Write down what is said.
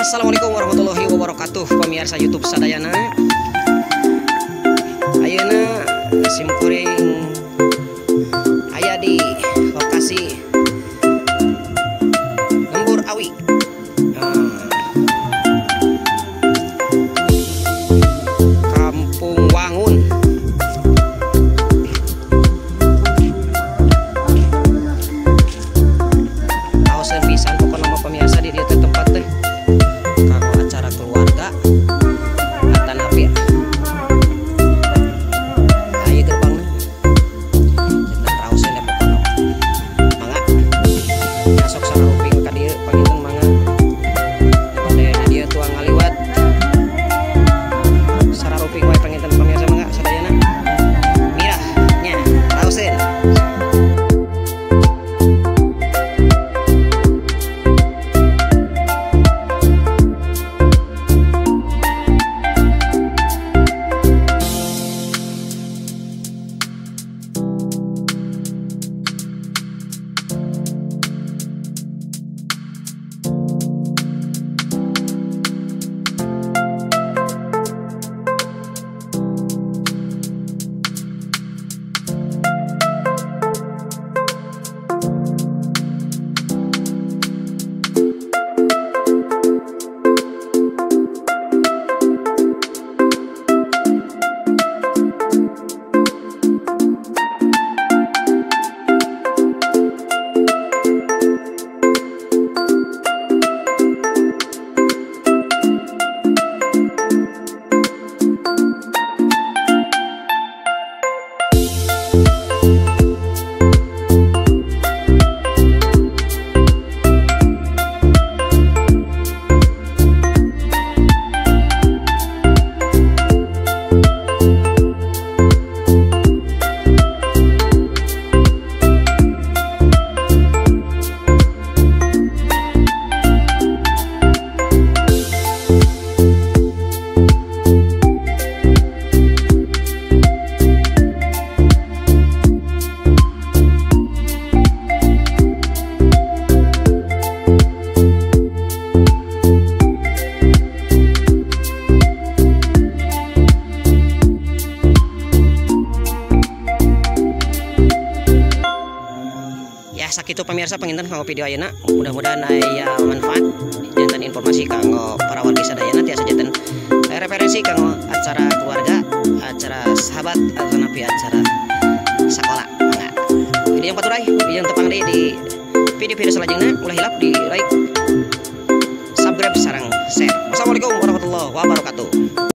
Assalamualaikum warahmatullahi wabarakatuh pemirsa YouTube sadayana. Ayeuna sim kuring aya di lokasi Lembur Awi. Kampung Wangun. Aoseun pisan pokona mah pemirsa di dieu teh tempat teh kanggo acara keluarga atanapi aya gerbangna janten raoseun da pokona mangga masuk sararuping ka dieu panginten mangga bade di dieu tuang ngaliwat sararuping wae panginten pemirsa mangga sadayana mirah nya raoseun. Ya sakitu pemirsa panginten kanggo video ayeuna, mudah-mudahan aya manfaat janten informasi kanggo para wargi sadayana tiasa janten referensi kanggo acara keluarga, acara sahabat atanapi acara sekolah. Mangga. Video yang paturay, video yang tepang deui di video-video selanjutnya, ulah hilap di like, subscribe sareng share. Wassalamualaikum warahmatullahi wabarakatuh.